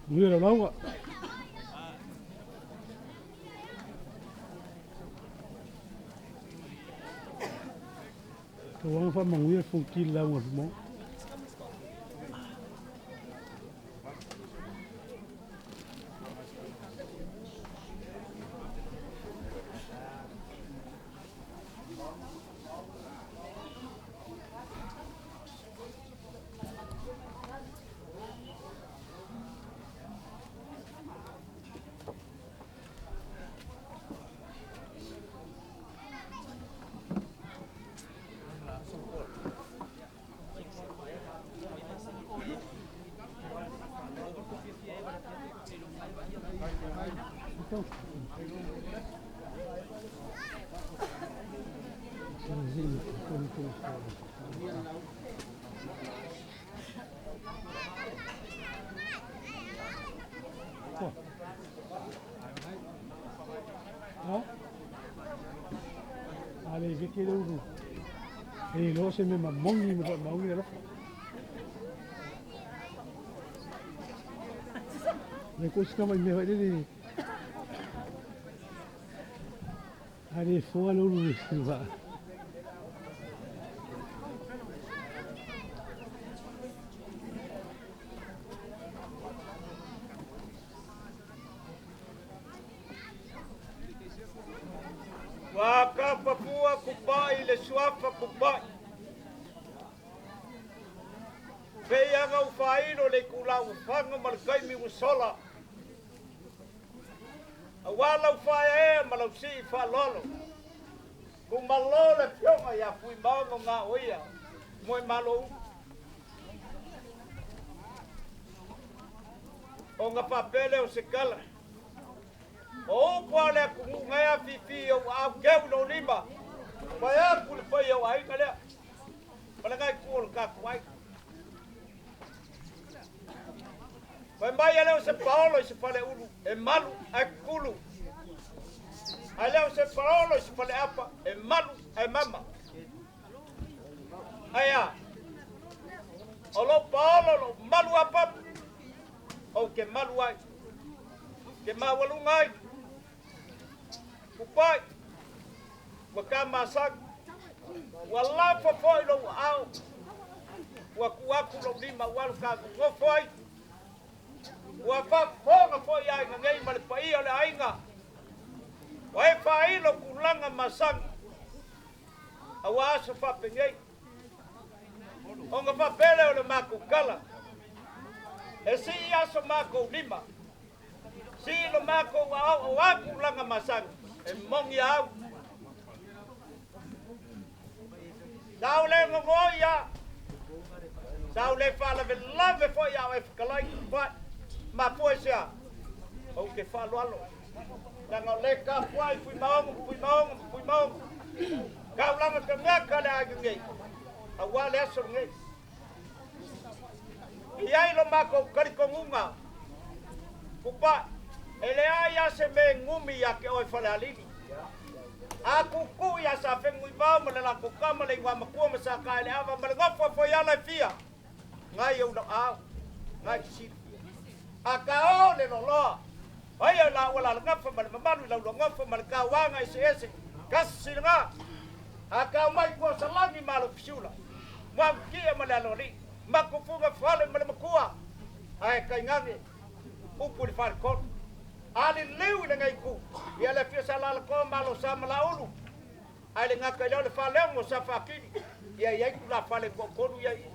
Manuia lau lauga. Tauaga faamanuia le Fonoti i le lauga a Fuimaono. A le veke le ulu. E iloa se mea mamoni ma faamaoni alofa. Le ko se kama i mea foi lele. A le foa le ulu i va. Ua kapapua kupai le suafa kupai. Peiaga u faailo le itula ua faga ma le taimi ua sola. Auā lau faaeaea ma lau sii faaaloalo. Kumalo le afioga ia Fuimaono Gaoia Moemalo Ulu. Ona faapea lea o se tala. O upu a le atunuu na e afifi i ou aao keu i lou lima, vae atu i le paia o aiga lea, ma lena itu o le tatou aiga. Fai mai e le o se paolo i se faleulu e malu ae kukulu. Ae le o se paolo i se faleapa e malu ae mama. Ae a, o lou paolo lou malu apapu, ou te malu ai, te maualuga ai, kupai, ua ta masani, ua lafo foi lou aao, ua tuu atu lou lima ua alu ta nonofo ai, ua faafofoga foi aiga nei ma le paia o le aiga, ua e faailo tulaga masani, aua aso faapenei. Ona faapea lea o le matou tala, e sii aso matou lima, sii lo matou aao o a tulaga masani, e moni a au. Sa ou le nonoi a, sa ou le faalavelave foi a o e fetalai tupai, mafua i se a? Ou te faaaloalo, leaga o le tapuai Fuimaono ma Fuimaono ma Fuimaono. Taulaga tagata le aiga nei, aua le aso lenei. E i ai lo matou talitonuga, Tupai, e leai lava se mea e numi ia te oe Falealili. A tuutuu ia Safenuivao ma le latou tama le igoamatua ma Sataeleava ma le nofo a Foiala e fia, nai ou laau, nai te silafia. A ta o le loaloa, aia i laua lalagafa ma le mamalu i Lauluagafo ma le tauaga eseese, tasi lena. A tau mai Tuasalagi ma Alofisiula, Muagutia ma le Aloalii, Matufuga fale ma le Matua, ae tainane upu i le faletolu. A liliu i lenei itu, ia le afio sa Lalatoa ma Alosa ma Laulu, Ae le gata i lea o le faaleono o Safaatili, ia i ai tulafale e toatolu ia i i.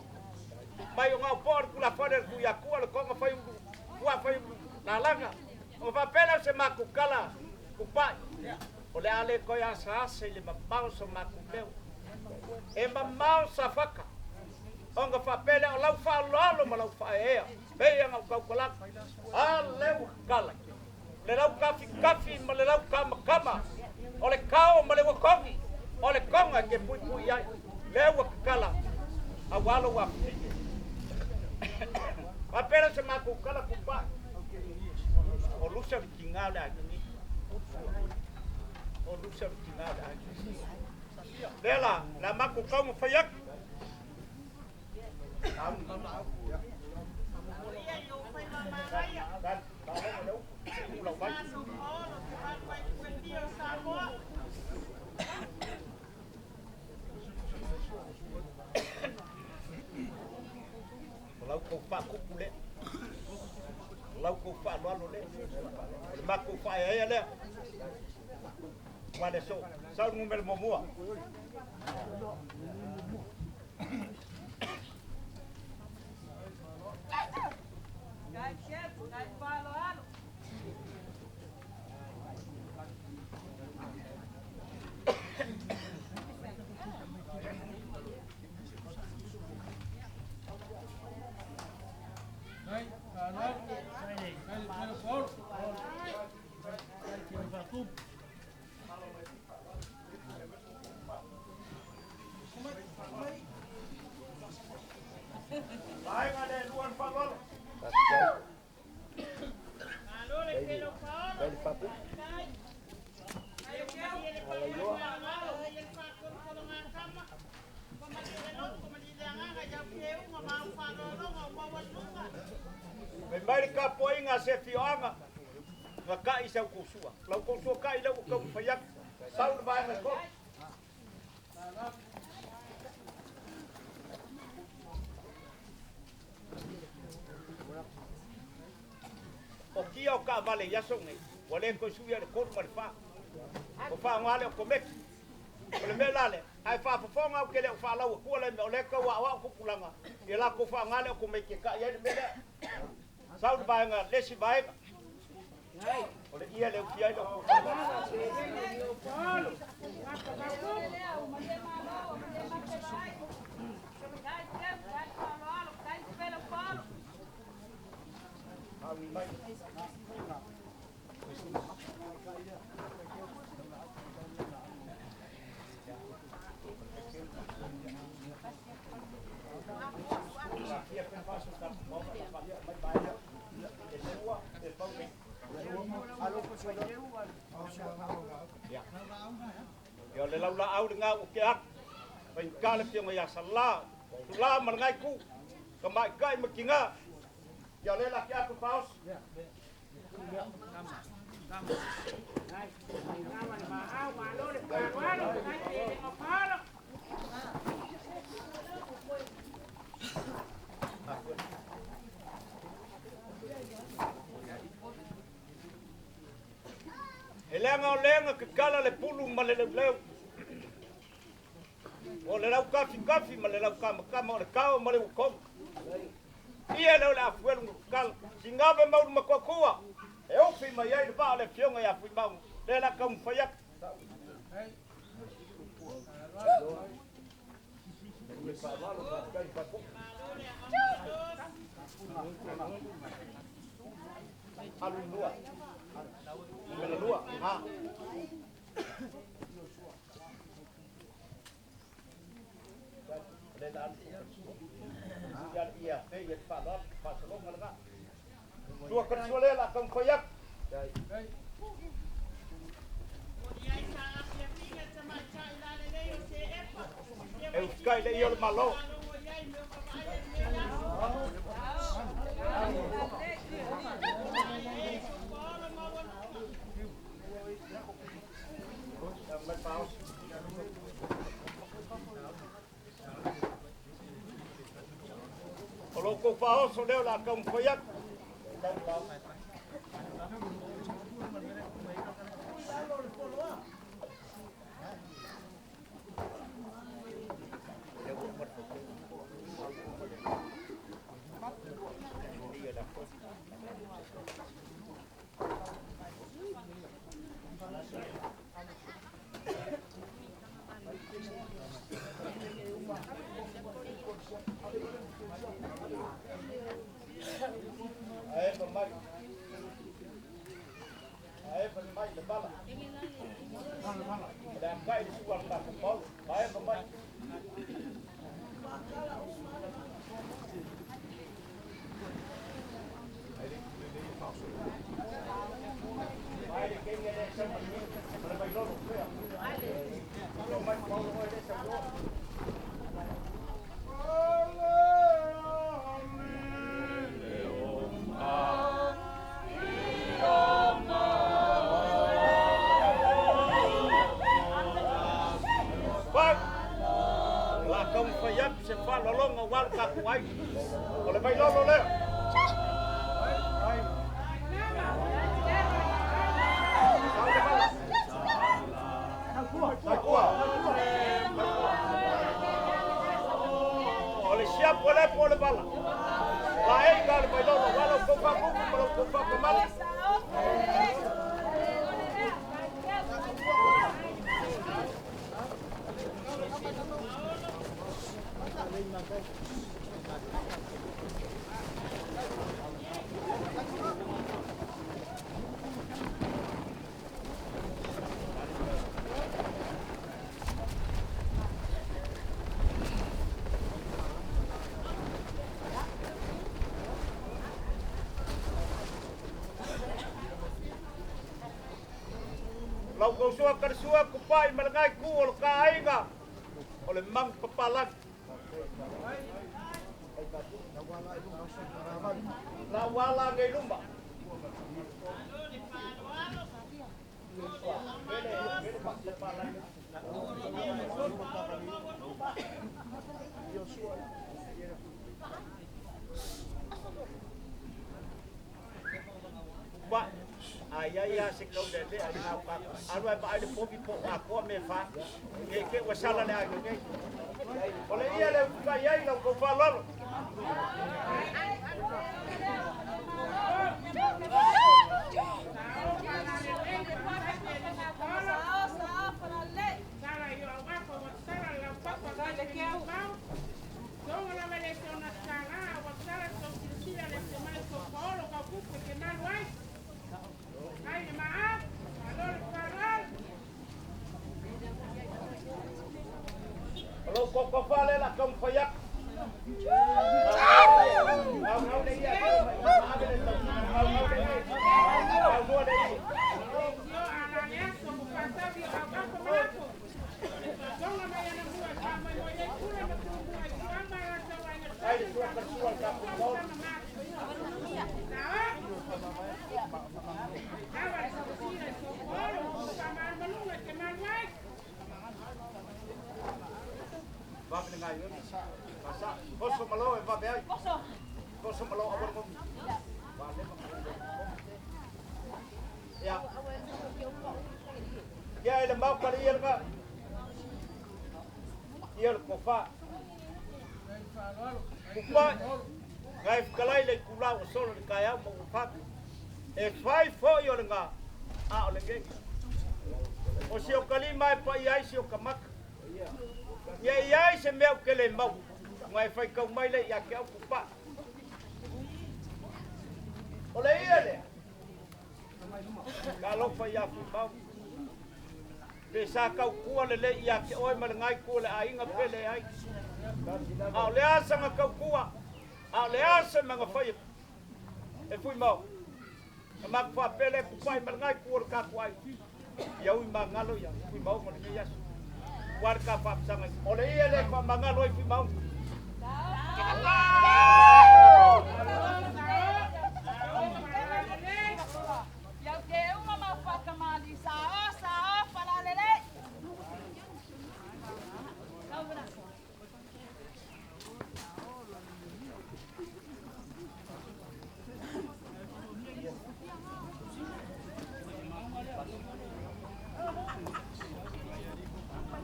Mai o Gaopoa le tulafale a le Tuiatua, le toga fai ulu, tua fai ulu lalaga. Ona faapea lea o se matou tala tupai, o le a le toe asaasa i le mamao so matou leo. E mamao Safata, ona faapea lea o lau faaaloalo ma lau faaeaea, pei ona ou tautalaga, a lea ua tatala. Le lau kafikafi ma le lau kamakama, o le kao ma le uakogi, o le toga e te puipui ai, lea ua tatala aua lou afifine. Faapea lea se matou tala tupai, o Lusa le tiga o le aiga nei. O Lusa le tiga o le aiga. Lea la, la matou taumafai atu. Lau kou whaakupu lea. Lau kou whaaloalo lea. O le makou whaeaea lea. Ua le so. Sau numere muamua. Mai le kapoaiga a se afioaga ma ka'i sau kousua lau kousua ka'i lau ua kaumafai atu sau le vaega e tolu. O kia o kaavale i aso nei ua lē toe sui le tolu ma le fā o faaaoga le o komeki o le mea la lea ae faafofoga au ke le o faalau atua le mea o lea tau aoao tupulaga ia latou faaaoga le o komeki e ka'i ai le mea lea. Sau le vaega lesi vaega o le ia le ufi ai le Ia le lau la au le ngau o ke atu. Pai ka le fionga ia sala. Tula ma ngai ku. Ka mai kai ma kinga. Ia le la ke atu paos. E leaga o leaga ke kala le pulu ma le leuleu. O le lau kafi kafi ma le lau kama kama o le kao ma le ukomu. Ia le o le afuelu ngo kala. Singave mauru makuakua. E ofi mai ai le vaa o le fionga ia fui mau. Le la kaumu fai atu. Alu lua. Numera lua. Ha. Le la alu ia ia fe ia fa la fa so longa la. Tua ka sua le la kaumu fai atu. E ufikai le ia o le malo. O lo kou whaoso leo la kaumafai atu. Ae pa mai. Ae pa mai le bala. Le akai le sua le takou paulo. Ae pa mai. Ai le kenge le sa mai. Le mai lolo fea. Lo mai paulo oi le sa lo. Taumafai atu se faaaloaloga aua lo tatou aiga. O le Vailolo lea. O le siapo le po o le vala. Laei ga le Vailolo, aua lo outou faapupu ma lo outou faakamala. Lau kausua karisua kupai malagai ku o le kaaiga o le magu papalagi. Lau ala nei luma. Ba, ai ai a se kau le le ai ngau ka. Alu ai ba ai le povi po a ko me fa. Ke ke wa sala le ai nei. O le ia le ka iai lau kau fa lolo. O lou kokofa le la kau fai atu. Au ngau le ia. Ave le tau. Au ngau le ia. Au lua le ia. Ai le sua ka sua ka ku mo. Vape ngai yo. Masa koso malo e vape ai. Koso malo awar mo. Ya. Ya ele mau kali ia nga. Ia le kofa. Kupa. Ngai kalai le kula o solo le kaya mo ufaku. E fai foi o le nga. A o le ngeki. O si o kalima e pa iai si o kamaka. Ia iai se mea o ke le mau. Ngai fai kau mai le ia ke au kupa. O le ia lea. Ka alofa ia Fuimau. Pe sa kau kua le le ia ke oe ma le ngai kua le aiga pe le ai. A o le asa nga kau kua. A o le asa ma nga fai e Fuimau. Na maku whapele kupai ma le ngai kua le kaku ai. Ia ui mangalo ia Fuimau ma le ngai aso. Ua le ka whapsanga. O le ia le wha mangalo ai Fuimau.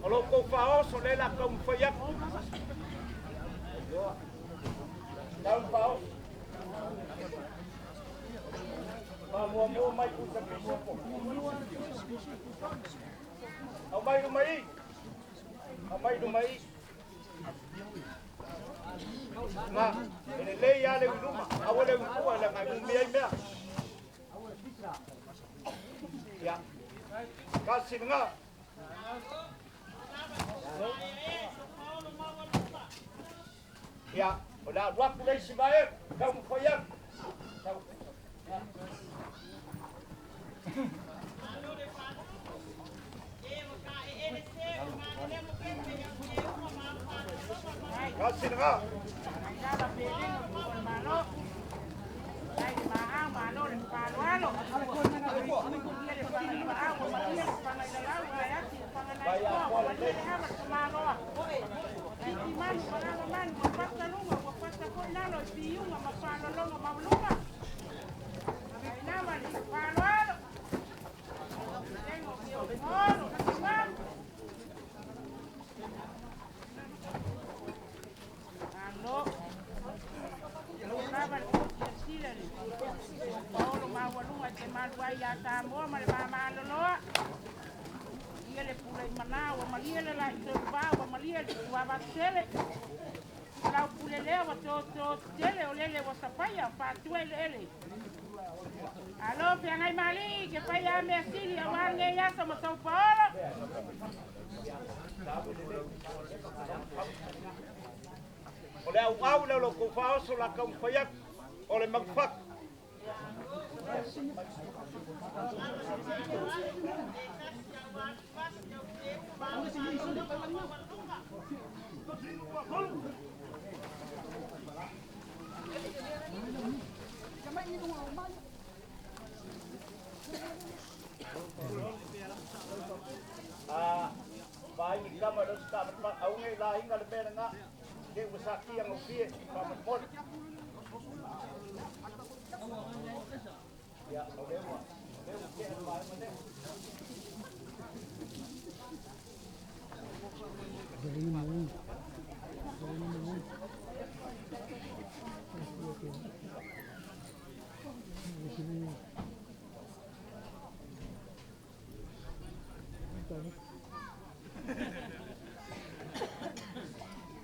O lo kou whaoso le la kau mwhai aku. Kau whaoso. Wha mua mua mai kusa pisopo. Au mai rumai. Au mai rumai. Ngā, e le lei a le uluma. Au le ukua le ngai mumi ai mea. Ia. Kasi ngā. Ia, o la ruaku lei si vae, kau mwhai aku. Kasi ngā. Ai le maau malo le faaaloalo. Ia le fagaipaau ua malie le fagailalau ae ati le faganaipoa ua malie le ava le tamaloa. Laiti manu ma lava manu ua fata luga ua fata foi lalo i piuga ma faalologo maualuga. Ai lava le faaaloalo. Olo manu. Malo. Lava le silasila le paolo maualuga e te malu ai ia Samoa ma le vamaloloa. Ia le pule i mana ua malie le lai toluvā ua malie le tuavatetele. Lau pule lea ua toto tele o lele ua sapaia faatua i le ele. Alo feagai malii ke fai a mea sili auā lenei aso ma tou paolo. O le auau lea o lo kou faaoso la taumafai atu o le manufatu. Vaai kama lo sta ma au ngai la inga le mea nga ke ua sakia ngofie pa mo ia o le ua le ua ke ma ma le.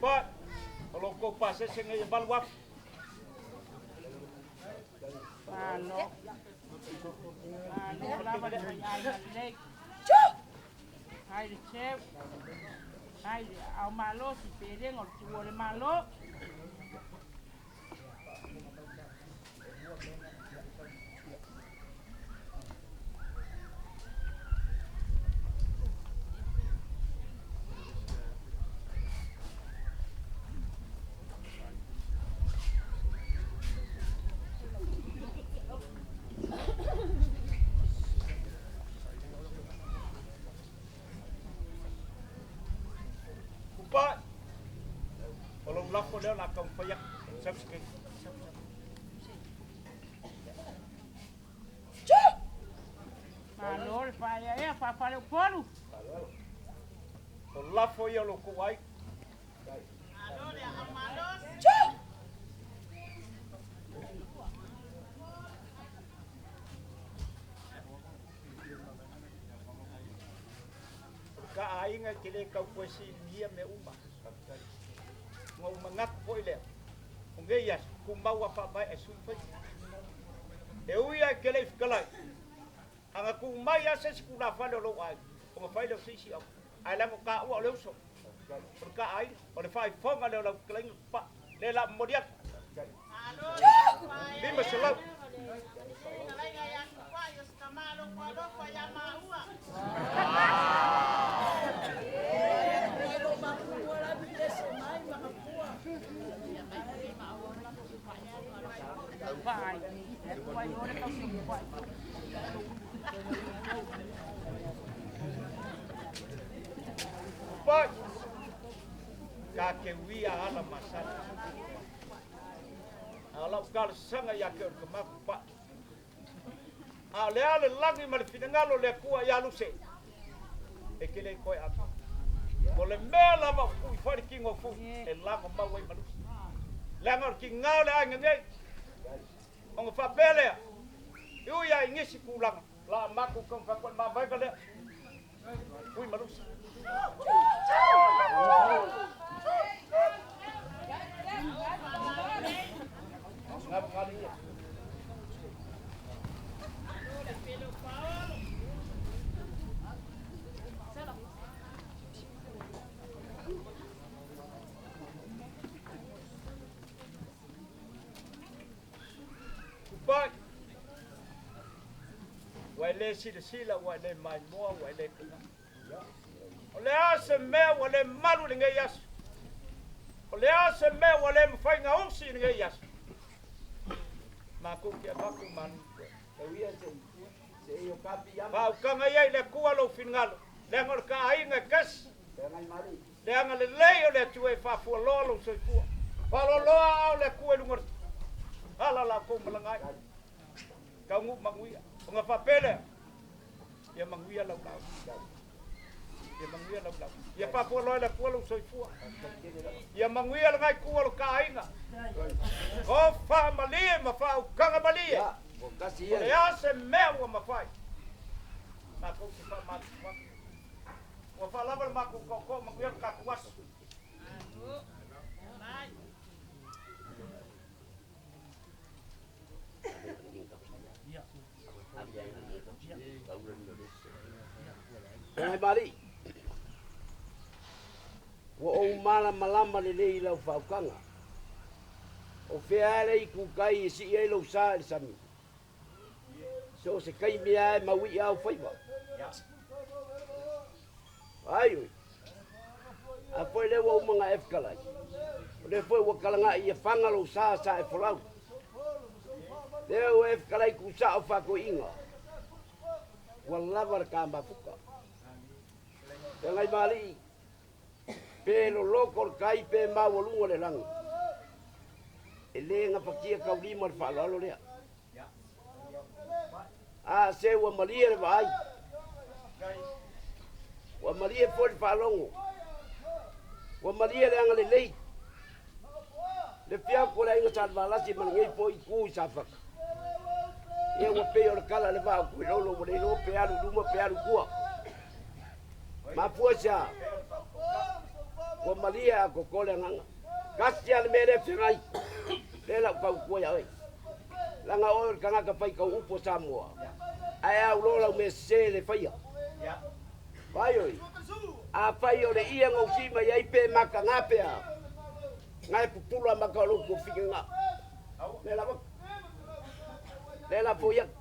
Pa o lo ko pa se se ngai balu af. Malo. Malo lava le faiaiga lelei. Ai le seu. Ai le ao malo si pelega o le tuua o le malo. Pa o lo lafo lea la taumafai atu sabscribe. Malo le faaeaea faafaleupolu. O lafo ia o lo kou ai. Ka aiga ke le kau koe silimia mea uma. Ua ou manatu foʻi lea. O nei aso, tumau a faavae e sui fai. E ui ai ke le fetalai. Aga tumai a se isi tulafale o lou aiga, ona fai lea o se isi au. Ae leaga o taua o le uso. O le ka aiga, o le faaifoga lea o lau fetalaiga pa. Le la momoli atu. 500. Vai. Vai ora tau se vai. Pa ka ke uia ala masani. Ala o talosaga ia ke o le kamaku pa. A o le a le lagi ma le finagalo le Atua ia Luse. E ke le koe atu. O le mea lava o kui fai le kingo fu e lago mau ai ma Luse. Leaga o le kigā o le aiga nei. Ona faapea lea. I ui ai ngisi tulaga. La matou taumafai atu ai le mavaega lea. Ui ma Luse. Galu ia. Kupai. Ua e lē silasila ua e lē maimoa ua e lē taga. O le a se mea ua lē malu i lenei aso. O le a se mea ua lē mafai ona usi i lenei aso. Makou te avatu manu Faaukaga ia i le Atua lou finagalo, leaga o le ka aiga e tasi, le agalelei o le Atua e faafualoa lou soifua. Faaaloaloa aao o le Atua i luga o le ala o la outou malaga ai. Taunuu manuia. Ona faapea lea, ia manuia lau lauga. Ia manuia lau lauga. Ia faafualoa e le Atua lou soifua. Ia manuia lena itu o lo ta aiga. O faamalie ma faaukaga malie. O le a se mea ua mafai, matou te faamatutu atu. Ua faalava le matou tootoo, manuia le tatou aso. Feagaimalii, ua ou malamalama lelei i lau faautaga. O fea lava le itutai e sii ai lou sa i le sami, so o se taimi lava e mauii lava ou faiva. Ai oi, a foi lea ua uma ona e fetalai, o lea foi ua talagai ia faga lou sa sa e folau. Lea ua e fetalai tuusao faatoeaiina, ua lava le ta mafuta. Feagaimalii, pe loloto le tai pe maualuga le lagi, e le gafatia taulima le faaaloalo lea. A se ua malie le vaai, ua malie foi le faalogo, ua malie le agalelei, le fiauku o le aiga Salevalasi ma lenei foi itu i Safata. Ia ua pei o le tala i le vaa o Tuilolo ua le iloa pe alu i luma pe alu i tua. Mafua se a? Ua malie atoatoa le agaga. Tasi lava le mea lea e feagai, lea la ou tautua ia oe. Leaga oe o le tagata faitau upu o Samoa, ae a uloa lau mea sese le faia. Vai oi, afai o le ie na ou sii mai ai pe mataga pe a, na e pupula mata o lou tuafine na. Lea lava, lea la foi atu.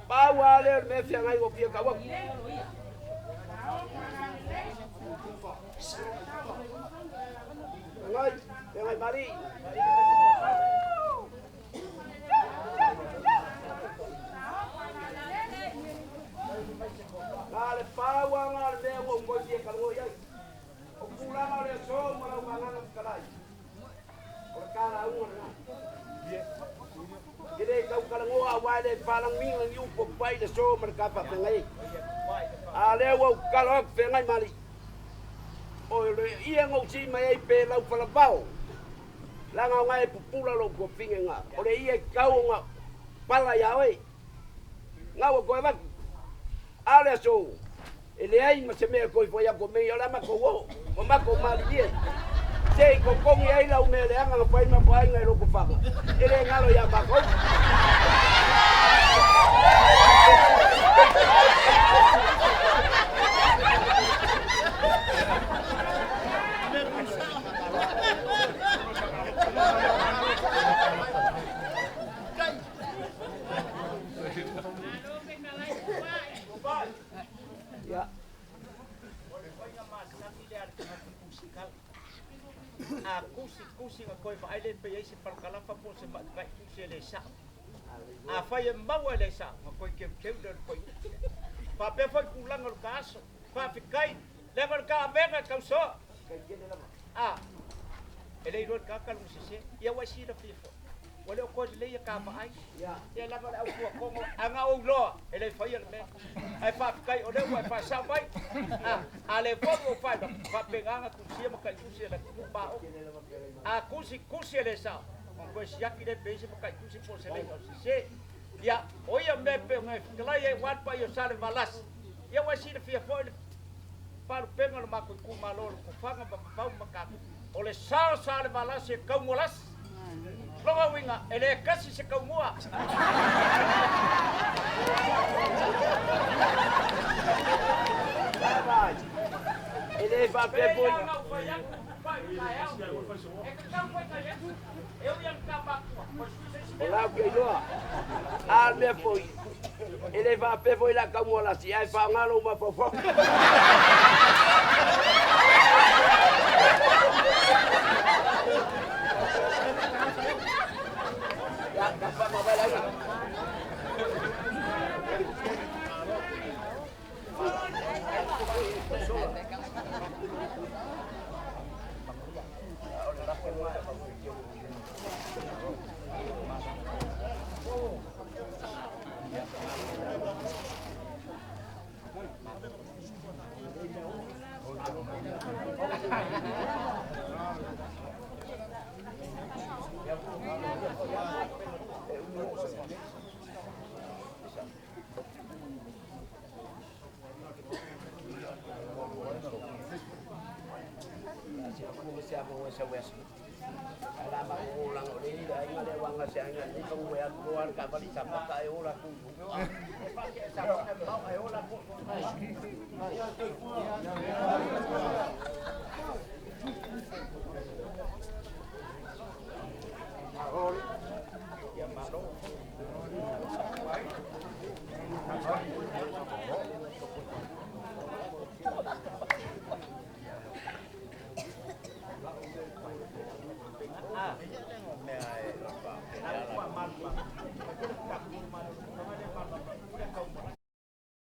Pau lava lea o le mea feagai ua fia tau atu. Feagai, feagai mali. Na le pau lava na o le mea ua ou toe fia talanoa i ai. O tulaga o le aso ma lau agaga fetalai, o le ta lauga lena. E le tau talanoa aua e le falaguina ni upu o pai le aso ma le ta faafeagai. A lea ua ou tatalo atu feagai ma alii. O le ia na ou sii mai ai pe lau falavao, leaga o na e pupula lou tuafine na. O le ia e tatau ona pala ia oe. Na ua toe avatu. A o le aso, e leai ma se mea e toe fai atu o mea ia, o le a matou o, ua matou malilie. Se i totogi ai lau mea leaga na fai ma aiga i Lotofaga, e le galo ia matou. Ia. O le faiga masani lea a le tagata tusikala. A tusi, tusi ona toe vaai lea pe i ai se parakalafa po o se maʻi tusi e le sao. Afai e maua e le sao, ona toe teuteu lea o le fuaiupu lea. Faapea foi tulaga o le ta aso. Faafetai, leaga o le ta avega e tausoa. A, e le iloa e le tagata lona sese. Ia ua e silafia foi, ua le o toe lelei a ta vaai. Ia leaga o le au fuafono, a na ou iloa, e le faia le mea. Ae faafetai o lea ua e faasao mai. A, a le foi ua ou faailoa, faapena ona tusia ma taitusi e le atunuu ma aoga. A tusi, tusi e le sao, ona toe siaki lea pe i ai se mataitusi po o se leiga o sese. Ia, o ia mea e pei ona e fetalai ai aua le paia o Salevalasi, ia ua e silafia foi le faalupega o le matou itumalo o Lotofaga ma Vavau ma Matautu. O le sao Salevalasi e taumualasi. Lona uiga, e le kasi se taumua. Vai. E le faapea Pei foi. lava ona ou fai atu, pai i le taeao, e tatau foi ona i atu, e ui lava i le ta matua, o le sui se isi O mea. la ou te iloa. A o le mea foi, e le faapea foi la taumualasi ae faaaoga lou mafaufau. Ia, tapa ma vai lai.